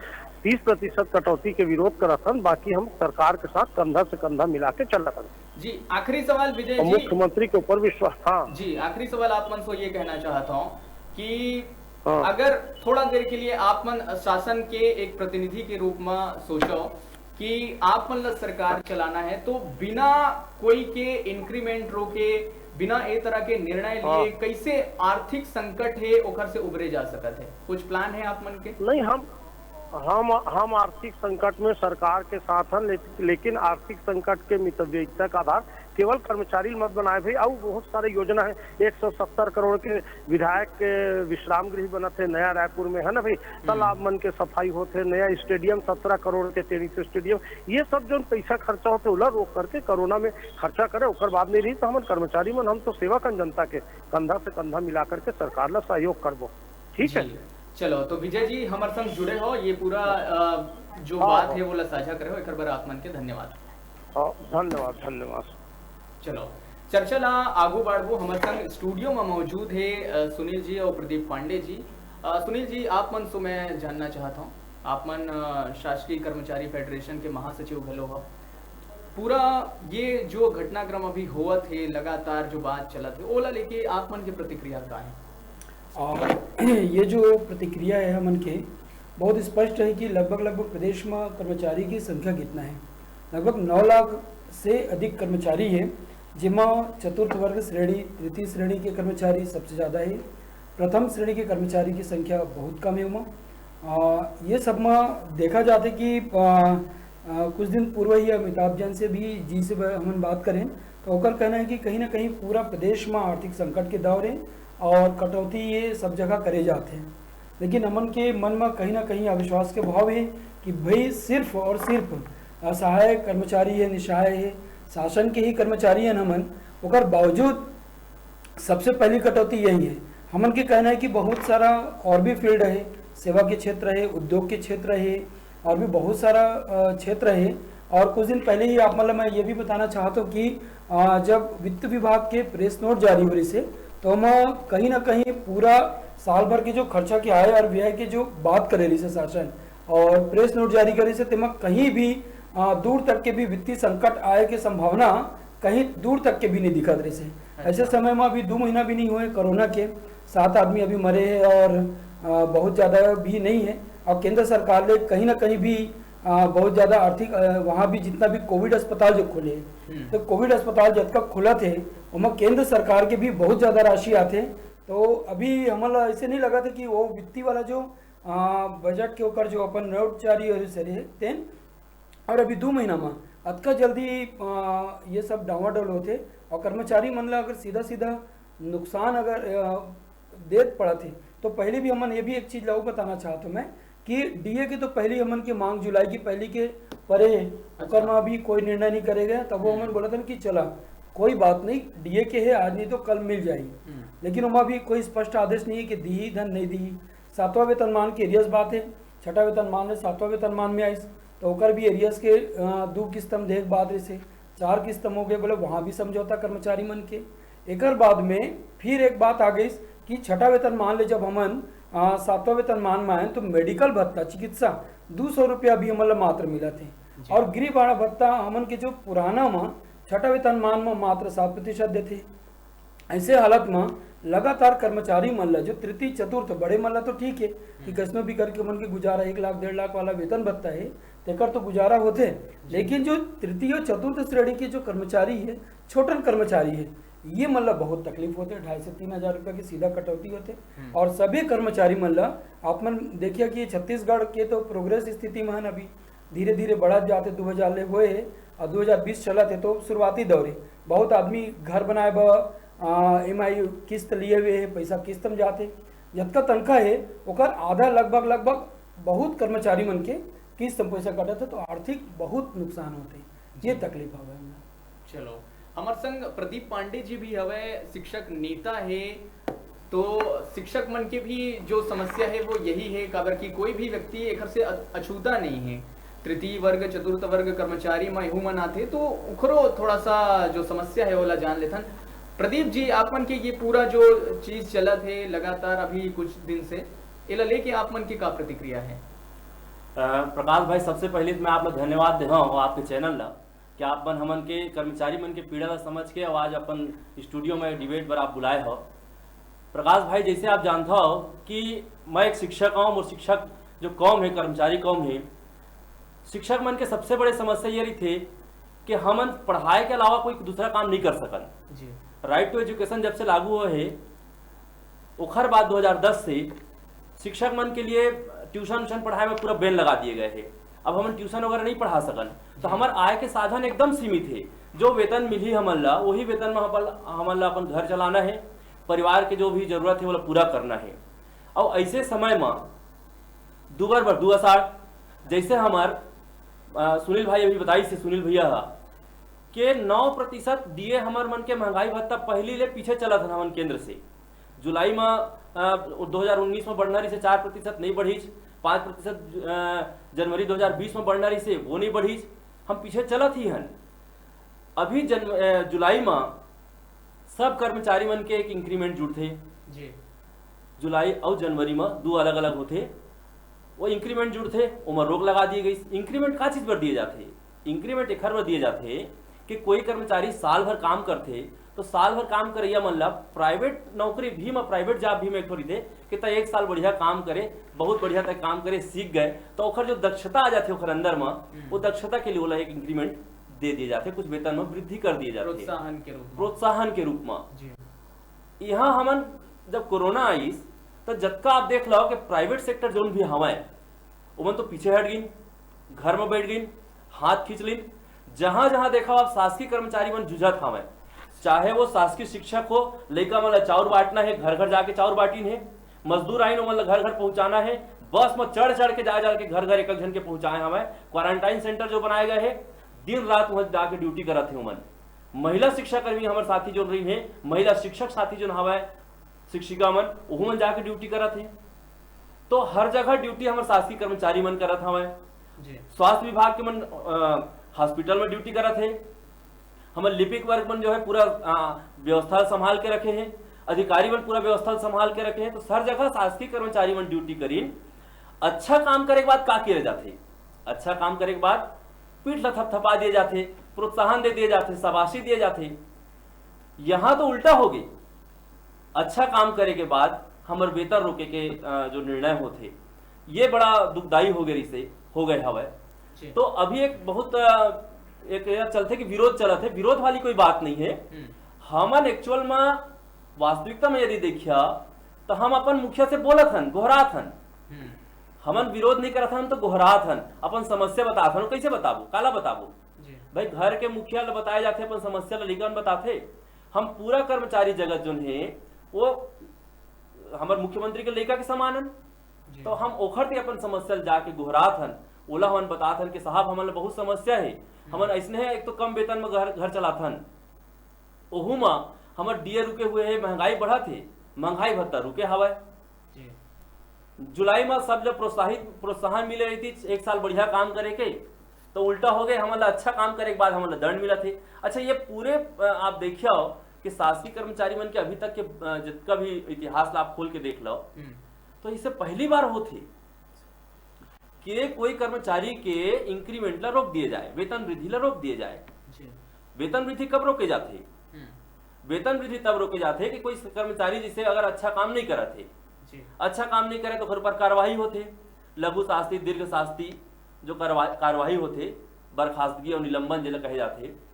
तीस प्रतिशत कटौती के विरोध करत हन, बाकी हम सरकार के साथ कंधा से कंधा मिला के चलत हन। जी, आखिरी सवाल विजय जी। मुख्यमंत्री के ऊपर विश्वास। हाँ जी, आखिरी सवाल आप मन से ये कहना चाहता हूँ कि हाँ। अगर थोड़ा देर के लिए आप मन शासन के एक प्रतिनिधि के रूप में सोचो कि आप मन ला सरकार चलाना है, तो बिना कोई के इंक्रीमेंट रोके, बिना ए तरह के निर्णय लिए हाँ। कैसे आर्थिक संकट है ओकर से उबरे जा सकत है? कुछ प्लान है आप मन के? नहीं, हम हम हम आर्थिक संकट में सरकार के साथ हैं, ले, लेकिन आर्थिक संकट के मितव्ययिता के आधार केवल कर्मचारी मत बनाए भाई, अउ बहुत सारे योजना है। एक सौ सत्तर करोड़ के विधायक के विश्राम गृह बनत हे नया रायपुर में, है ना भाई? तालाब मन के सफाई होत हे, नया स्टेडियम, सत्रह करोड़ के टेनिस स्टेडियम, ये सब जो पैसा खर्चा होते, ओला रोक करके कोरोना में खर्चा करे, ओकर बाद नहीं रही तो हमन कर्मचारी मन, हम तो सेवक हन जनता के, कंधा से कंधा मिला करके सरकार ला सहयोग करबो। ठीक है? जी। चलो, तो विजय जी हमर संग जुड़े हो, ये पूरा अ, जो हाँ, बात हाँ। है वो ला साझा करे हो, एकर बर आप मन के धन्यवाद। हाँ, धन्यवाद, धन्यवाद। चलो, चर्चा ला आगू बढ़बो। हमर संग स्टूडियो में मौजूद है अ, सुनील जी और प्रदीप पांडे जी। अ, सुनील जी, आप मन से मैं जानना चाहता हूँ, आप मन अ, शासकीय कर्मचारी फेडरेशन के महासचिव घलो हो। पूरा ये जो घटनाक्रम अभी होवत है, लगातार जो बात चलत है, ओला लेके आप मन के प्रतिक्रिया का है? और ये जो प्रतिक्रिया है हमन के, बहुत स्पष्ट है कि लगभग लगभग प्रदेश में कर्मचारी की संख्या कितना है। लगभग नौ लाख से अधिक कर्मचारी है, जेमा चतुर्थ वर्ग श्रेणी, तृतीय श्रेणी के कर्मचारी सबसे ज़्यादा है। प्रथम श्रेणी के कर्मचारी की संख्या बहुत कम है ओमा। आ, ये सब में देखा जाते कि आ, आ, कुछ दिन पूर्व ही अमिताभ जैन से भी जी से ब- हमन बात करें, तो ओकर कहना है कि कहीं ना कहीं पूरा प्रदेश में आर्थिक संकट के दौर है और कटौती ये सब जगह करे जाते हैं। लेकिन हमन के मन में कहीं ना कहीं अविश्वास के भाव है कि भाई सिर्फ और सिर्फ असहाय कर्मचारी है, निसहाय है, शासन के ही कर्मचारी हैं हमन, ओकर बावजूद सबसे पहली कटौती यही है। हमन के कहना है कि बहुत सारा और भी फील्ड है, सेवा के क्षेत्र है, उद्योग के क्षेत्र है, और भी बहुत सारा अ, क्षेत्र है। और कुछ दिन पहले ही आप, मतलब, मैं ये भी बताना चाहता हूँ कि अ, जब वित्त विभाग के प्रेस नोट जारी हो रही से, तो हम कहीं ना कहीं पूरा साल भर के जो खर्चा के आय और व्यय के जो बात करे रही से शासन, और प्रेस नोट जारी करे से, तेमा कहीं भी अ, दूर तक के भी वित्तीय संकट आए के संभावना कहीं दूर तक के भी नहीं दिखत रही से। ऐसे समय में अभी दो महीना भी नहीं हुए कोरोना के, सात आदमी अभी मरे हैं और अ, बहुत ज़्यादा भी नहीं है। और केंद्र सरकार ने कहीं ना कहीं भी अ, बहुत ज़्यादा आर्थिक अ, वहाँ भी जितना भी कोविड अस्पताल जो खुले हैं, हम्म। तो कोविड अस्पताल जब तक खुला थे, ओमा केंद्र सरकार के भी बहुत ज़्यादा राशि आते। तो अभी हमला ऐसे नहीं लगा था कि वो वित्तीय वाला जो अ, बजट के ऊपर जो अपन नोट जारी हो रही है तेन, और अभी दो महीना में अतका जल्दी अ, ये सब डावाडोल होते और कर्मचारी मन ला अगर सीधा सीधा नुकसान अगर अ, देत पड़त हे, तो पहले भी हमन ये भी एक चीज लाऊ बताना चाहत हूँ मैं कि डीए के तो पहले हमन के मांग जुलाई की पहली के परे हे, ओकर में अभी कोई निर्णय नहीं करे गए। तब वो हमन बोलत हन कि चला, कोई बात नहीं, डीए के है, आज नहीं तो कल मिल जाही। हम्म। लेकिन ओमा भी कोई स्पष्ट आदेश नहीं है कि दी धन नहीं दी। सातवां वेतनमान के एरियस बात है, छठा वेतनमान ले सातवां वेतनमान में आइस, तो ओकर भी एरियस के अ, दू किस्त में देख बात रहिसे, चार किस्त में हो गए, बोले वहाँ भी समझौता कर्मचारी मन के। एकर बाद में फिर एक बात आ गई कि छठा वेतनमान ले जब हमन अ, सातवां वेतनमान में आए तो मेडिकल भत्ता, चिकित्सा दो सौ रुपया भी हमन ला मात्र मिलत हे। और गृह भाड़ा भत्ता हमन के जो पुराना में छठा वेतनमान में मात्र सात प्रतिशत देथे। ऐसे हालत में लगातार कर्मचारी मन ला, जो तृतीय चतुर्थ बड़े मन ला तो ठीक है कि कैसनो भी करके मन के गुजारा, एक लाख डेढ़ लाख वाला वेतन भत्ता है, तेकर तो गुजारा होथे, लेकिन जो तृतीय और चतुर्थ श्रेणी के जो कर्मचारी है, छोटन कर्मचारी है, ये मन ला बहुत तकलीफ होथे। ढाई से तीन हजार रुपया की सीधा कटौती होथे। और सभी कर्मचारी मन ला, आप मन देखिए कि छत्तीसगढ़ के तो प्रोग्रेस स्थिति में है अभी, धीरे धीरे बढ़त जाते, दो हजार ले हुए है और दो हजार बीस चलत है तो शुरुआती दौर है। बहुत आदमी घर बनाए बर ईएमआई किस्त लिए हुए है, पैसा किस्त में जाते। जतका तनखा है ओकर आधा लगभग लगभग बहुत कर्मचारी मन के किस्त में पैसा कटत है, तो आर्थिक बहुत नुकसान होते। ये तकलीफ हवे हमला। चलो, हमर संग प्रदीप पांडे जी भी हवे, शिक्षक नेता है। तो शिक्षक मन के भी जो समस्या है वो यही है, काबर कि कोई भी व्यक्ति एकर से अ- अछूता नहीं है। तृतीय वर्ग, चतुर्थ वर्ग कर्मचारी में एहू मन आथे, तो उखरो थोड़ा सा जो समस्या है ओला जान लेथन। प्रदीप जी, आप मन के ये पूरा जो चीज चलत है लगातार अभी कुछ दिन से, एला लेके आप मन की का प्रतिक्रिया है? अ, प्रकाश भाई, सबसे पहले तो मैं आप ला धन्यवाद देहूँ और आपके चैनल ला कि आप मन हमन के कर्मचारी मन के पीड़ा ला समझ के और आज अपन स्टूडियो में डिबेट बर आप बुलाए हो। प्रकाश भाई, जैसे आप जानता हो कि मैं एक शिक्षक हूँ और शिक्षक जो कौम है, कर्मचारी कौम है, शिक्षक मन के सबसे बड़े समस्या ये रही थे कि हमन पढ़ाई के अलावा कोई दूसरा काम नहीं कर सकन। जी। राइट टू एजुकेशन जब से लागू हुआ है, ओखर बाद दो हज़ार दस से शिक्षक मन के लिए ट्यूशन उशन पढ़ाए में पूरा बैन लगा दिए गए है। अब हमन ट्यूशन वगैरह नहीं पढ़ा सकन, तो हमार आय के साधन एकदम सीमित है। जो वेतन मिलही हमन ला, वही वेतन में हमन, हमन ला अपन घर चलाना है, परिवार के जो भी जरूरत है, वो ला पूरा करना है। और ऐसे समय में दुबर बर दू असाढ़, जैसे हमार, अ, सुनील भाई अभी बताई से, सुनील भैया हा, के नौ प्रतिशत डीए हमर मन के महंगाई भत्ता पहली ले पीछे चलत हन हमन केंद्र से। जुलाई में, अ, दो हज़ार उन्नीस में बढ़ना रही से चार प्रतिशत नहीं बढ़ीच, पाँच प्रतिशत, अ, जनवरी दो हज़ार बीस में बढ़ना रही से वो नहीं बढ़ीच, हम पीछे चलत ही हन। अभी जन-, अ, जुलाई में सब कर्मचारी मन के एक इंक्रीमेंट जुड़थे। जी। जुलाई अउ जनवरी में दू अलग-अलग होथे। वो इंक्रीमेंट जुड़थे, ओमा रोक लगा दिए गई। इंक्रीमेंट का चीज बर दिए जाथे? इंक्रीमेंट एखर बर दिए जाथे कि कोई कर्मचारी साल भर काम करथे, तो साल भर काम करइया मन ला प्राइवेट नौकरी भी म, प्राइवेट जॉब भी म एक ठो रहिथे कि त एक साल बढ़िया काम करे, बहुत बढ़िया तक काम करे, सीख गए, तो ओखर जो दक्षता आ जाथे ओखर अंदर म, हम्म। वो दक्षता के लिए ओला एक इंक्रीमेंट दे दिए जाथे, कुछ वेतन म वृद्धि कर दिए जाथे। प्रोत्साहन के रूप म। प्रोत्साहन के रूप म। जी। यहाँ हमन जब कोरोना आइस, त जतका आप देख लो कि प्राइवेट सेक्टर जोन भी हवय, ओमन तो पीछे हट गिन, घर म बैठ गिन, हाथ खींच लिन। जहां जहां देखा आप शासकीय कर्मचारी मन जुझत हवय, चाहे वो शासकीय शिक्षक हो, लइका मन ला चाउर बांटना है, घर घर जाके चाउर बांटिन है, मजदूर आइन ओमन ला घर घर पहुंचाना है, बस म चढ़ चढ़ के जा जा के घर घर एक एक झन के पहुंचाए हवय। क्वारंटाइन सेंटर जो बनाए गए है, दिन रात वहां जाके ड्यूटी करत है ओमन। महिला शिक्षाकर्मी हमर साथी जोन रही है, महिला शिक्षक साथी जोन हवय, शिक्षिका मन, ओहू मन जाके ड्यूटी करत हे। तो हर जगह ड्यूटी हमर शासकीय कर्मचारी मन करत हवय। जी। स्वास्थ्य विभाग के मन, अ, हॉस्पिटल में ड्यूटी करत हे। हमर लिपिक वर्ग मन जो है पूरा, अ, व्यवस्था संभाल के रखे हे, अधिकारी मन पूरा व्यवस्था संभाल के रखे हे। तो हर जगह शासकीय कर्मचारी मन ड्यूटी करीन। अच्छा काम करे के बाद का किया जाथे? अच्छा काम करे के बाद पीठ ला थपथपा दिए जाथे, प्रोत्साहन दे दिए जाथे, शाबाशी दिए जाथे। यहाँ तो उल्टा हो गई, अच्छा काम करे के बाद हमर वेतन रोके के, अ, जो निर्णय होथे, ये बड़ा दुखदाई हो गए, रिसे हो गए हवय। जी। तो अभी एक बहुत, अ, एक यह चलथे कि विरोध चलत है, विरोध वाली कोई बात नहीं है। हम्म। हमन एक्चुअल में, वास्तविकता में यदि देखिया, तो हम अपन मुखिया से बोलत हन, गोहरात हन। हम्म। हमन विरोध नहीं करत हन, तो गोहरात हन, अपन समस्या बतात हन। कैसे बताबो, काला बताबो? जी। भाई, घर के मुखिया ल बताए जाथे, अपन समस्या ल लइका मन बताथे। हम पूरा कर्मचारी जगत जोन हे, वो हमर मुख्यमंत्री के लइका के समान हन। जी। तो हम ओखर ते अपन समस्या ल जाके गोहरात हन, ओला हमन बतात हन कि साहब, हमन ल बहुत समस्या हे, हम्म। हमन अइसने हे, एक तो कम वेतन में घर, घर चलात हन, ओहू म हमर डीए रुके हुए हे, महंगाई बढ़त हे, महंगाई भत्ता रुके हवय। जी। जुलाई म सब जब प्रोत्साहित, प्रोत्साहन मिले रहितिस एक साल बढ़िया काम करे के, तो उल्टा हो गए, हमन ला अच्छा काम करे के बाद हमन ला दंड मिलत हे। अच्छा, ये पूरे, अ, आप देखियो कि शासकीय कर्मचारी मन के अभी तक के, अ, जितना भी इतिहास ला आप खोल के देख लो, हम्म। तो इसे पहली बार होथे कि कोई कर्मचारी के इंक्रीमेंट ला रोक दिए जाए, वेतन वृद्धि ला रोक दिए जाए। जी। वेतन वृद्धि कब रोके जाथे? हम्म। वेतन वृद्धि तब रोके जाथे कि कोई कर्मचारी जैसे अगर अच्छा काम नहीं करत हे, जी। अच्छा काम नहीं करे तो ओकर ऊपर कार्रवाई होथे, लघु शास्ति, दीर्घ शास्ति, जो कार्रवा-, कार्रवाई होथे, बर्खास्तगी और निलंबन जेला कहे जाथे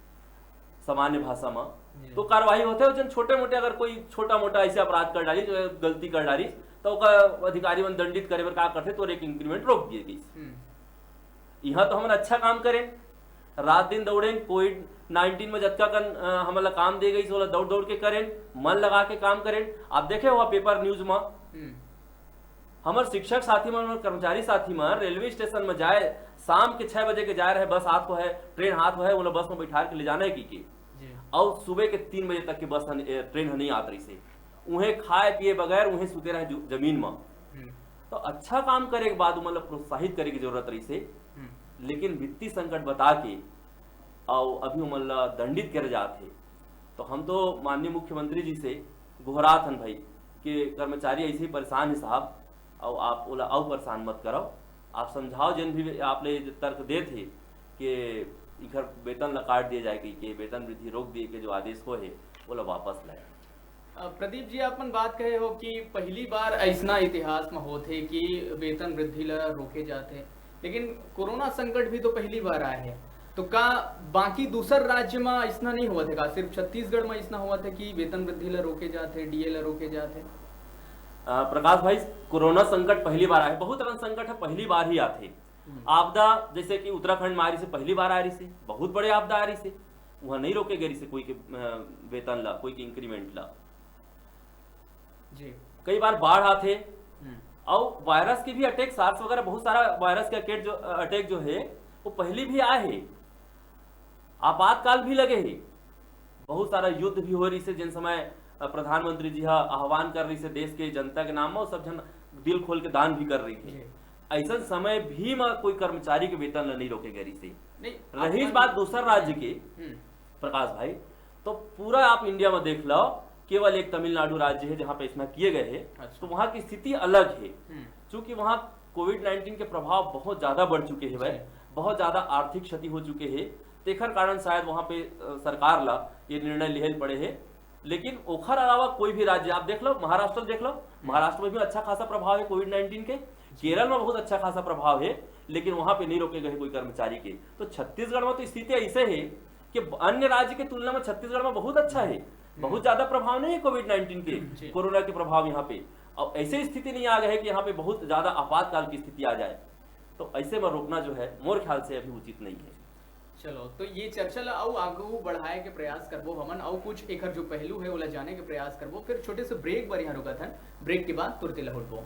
सामान्य भाषा में, जी। तो कार्रवाई होथे। और जन छोटे मोटे अगर कोई छोटा मोटा ऐसे अपराध कर डाली, जो गलती कर डाली, तो ओकर अधिकारी मन दंडित करे बर का करथे, तो एक इंक्रीमेंट रोक दिए गई। हम्म। यहाँ तो हमन अच्छा काम करें, रात दिन दौड़ें, कोविड नाइन्टीन में जतका कन, अ, हमन ला काम दे गई, ओला दौड़ दौड़ के करें, मन लगा के काम करें। आप देखे हो पेपर न्यूज में, हम्म। हमर शिक्षक साथी मन, हमर कर्मचारी साथी मन रेलवे स्टेशन में जाए, शाम के छह बजे के जाए रहे, बस आत हो है, ट्रेन आत हो है, ओला बस में बैठार के ले जाना है की, की। जी। और सुबह के तीन बजे तक के बस ह-, ए, ट्रेन ह नहीं आत रही से, उहें खाए पिए बगैर उहें सुते रहे जु-, जमीन में। हम्म। तो अच्छा काम करे के बाद ओमन ला प्रोत्साहित करे के जरूरत रही से, हम्म। लेकिन वित्तीय संकट बता के और अभी ओमन ला दंडित करे जात हे। तो हम तो माननीय मुख्यमंत्री जी से गोहरात हन भाई कि कर्मचारी ऐसे ही परेशान है साहब, और आप ओला अउ परेशान मत करो। आप समझाओ, जिन भी आप ले तर्क देत हे कि इखर वेतन ला काट दिए जाए, कि, कि वेतन वृद्धि रोक दिए के जो आदेश हो है, ओला वापस लाए। अ, प्रदीप जी, आप मन बात कहे हो कि पहली बार ऐसना इतिहास में होत हे कि वेतन वृद्धि ला रोके जात हे, लेकिन कोरोना संकट भी तो पहली बार आए हे, तो का बाकी दूसर राज्य में ऐसना नहीं होवत हे? का सिर्फ छत्तीसगढ़ में ऐसना होवत हे कि वेतन वृद्धि ला रोके जात हे, डीए ला रोके जात हे? अ, प्रकाश भाई, कोरोना संकट पहली बार आए, बहुत अकन संकट है पहली बार ही आथे। हम्म। आपदा जैसे कि उत्तराखंड में आ रही से, पहली बार आ रही से, बहुत बड़े आपदा आ रही से, वहाँ नहीं रोके गए रिहिसे कोई के, अ, वेतन ला, कोई के इंक्रीमेंट ला। जी। कई बार बाढ़ आथे, हम्म। और वायरस के भी अटैक, सार्स वगैरह बहुत सारा वायरस के अटैक जो, अटैक जो है, वो पहली भी आए है, आपातकाल भी लगे है, बहुत सारा युद्ध भी हो रहिसे, जिन समय, अ, प्रधानमंत्री जी हा आह्वान कर रहिसे देश के जनता के नाम में, वो सब झन दिल खोल के दान भी कर रहिसे। जी। ऐसन समय भी में कोई कर्मचारी के वेतन ला नहीं रोके गए रिहिसे। नहीं, रहीस अपन- बात दूसर राज्य के, हम्म। प्रकाश भाई, तो पूरा आप इंडिया में देख लो, केवल एक तमिलनाडु राज्य है जहाँ पे ऐसा किए गए है, अच्छा। तो वहाँ की स्थिति अलग है। हम्म। चूंकि वहाँ कोविड नाइन्टीन के प्रभाव बहुत ज्यादा बढ़ चुके हैं भाई, जी। बहुत ज्यादा आर्थिक क्षति हो चुके हैं, तेखर कारण शायद वहाँ पे, अ, सरकार ला ये निर्णय लेहल पड़े है। लेकिन ओखर अलावा कोई भी राज्य आप देख लो, महाराष्ट्र देख लो, महाराष्ट्र में भी अच्छा खासा प्रभाव है कोविड नाइन्टीन के, केरल में बहुत अच्छा खासा प्रभाव है, लेकिन वहाँ पे नहीं रोके गए कोई कर्मचारी के। तो छत्तीसगढ़ में तो स्थिति ऐसे है कि अन्य राज्य के तुलना में छत्तीसगढ़ में बहुत अच्छा है, बहुत ज्यादा प्रभाव नहीं है कोविड नाइन्टीन के, जी। कोरोना के प्रभाव यहाँ पे। और ऐसे स्थिति नहीं आ गए है कि यहाँ पे बहुत ज्यादा आपातकाल की स्थिति आ जाए। तो ऐसे में रोकना जो है, मोर ख्याल से अभी उचित नहीं है। चलो, तो ये चर्चा ला अउ आगू बढ़ाए के प्रयास करबो हमन, अउ कुछ एकर जो पहलू है, ओला जाने के प्रयास करबो। फिर छोटे से ब्रेक बर यहाँ रुकत हन, ब्रेक के बाद तुरते लहुटबो।